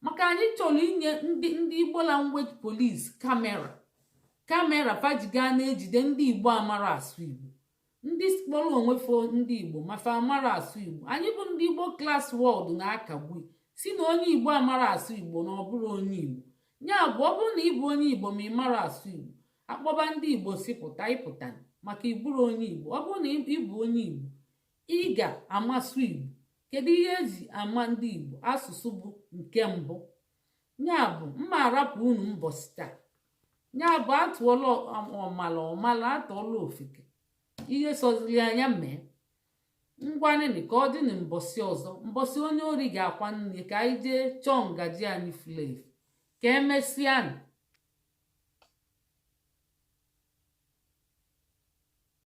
maka anyị chọrọ inye ndị Igbo Language Police camera fajiga na-ejide ndị Igbo amara asụ Igbo, ndị kpọrọ onwe fo ndị Igbo mafa amara asụ Igbo. Anyị bụ ndị Igbo Class World na-akagbu si na onye Igbo amara asụ Igbo na ọ bụrụ onye Igbo. Ya bụ, ọ bụrụ na ị bụ onye Igbo ma ị mara asụ Igbo, akpọba ndị Igbo si pụta, ịpụta maka ịbụrụ onye Igbo. Ọ bụrụ na ị bụ onye Igbo, ị ga-amasụ Igbo. Kedu ihe eji ama ndị Igbo? Asụsụ bụ nke mbụ. Ya bụ, mma arapụ unu mbọsị taa. Ya bụ, atụọla ọmala ọmala, atụọla ofeke, ihe sọziri anya mee. Ngwanịnị, ka ọ dị na mbọsị ọzọ, mbọsị onye ori ga-akwa nne, ka anyị jee chọọ ngaji anyị furu efu. Ka emesịanụ.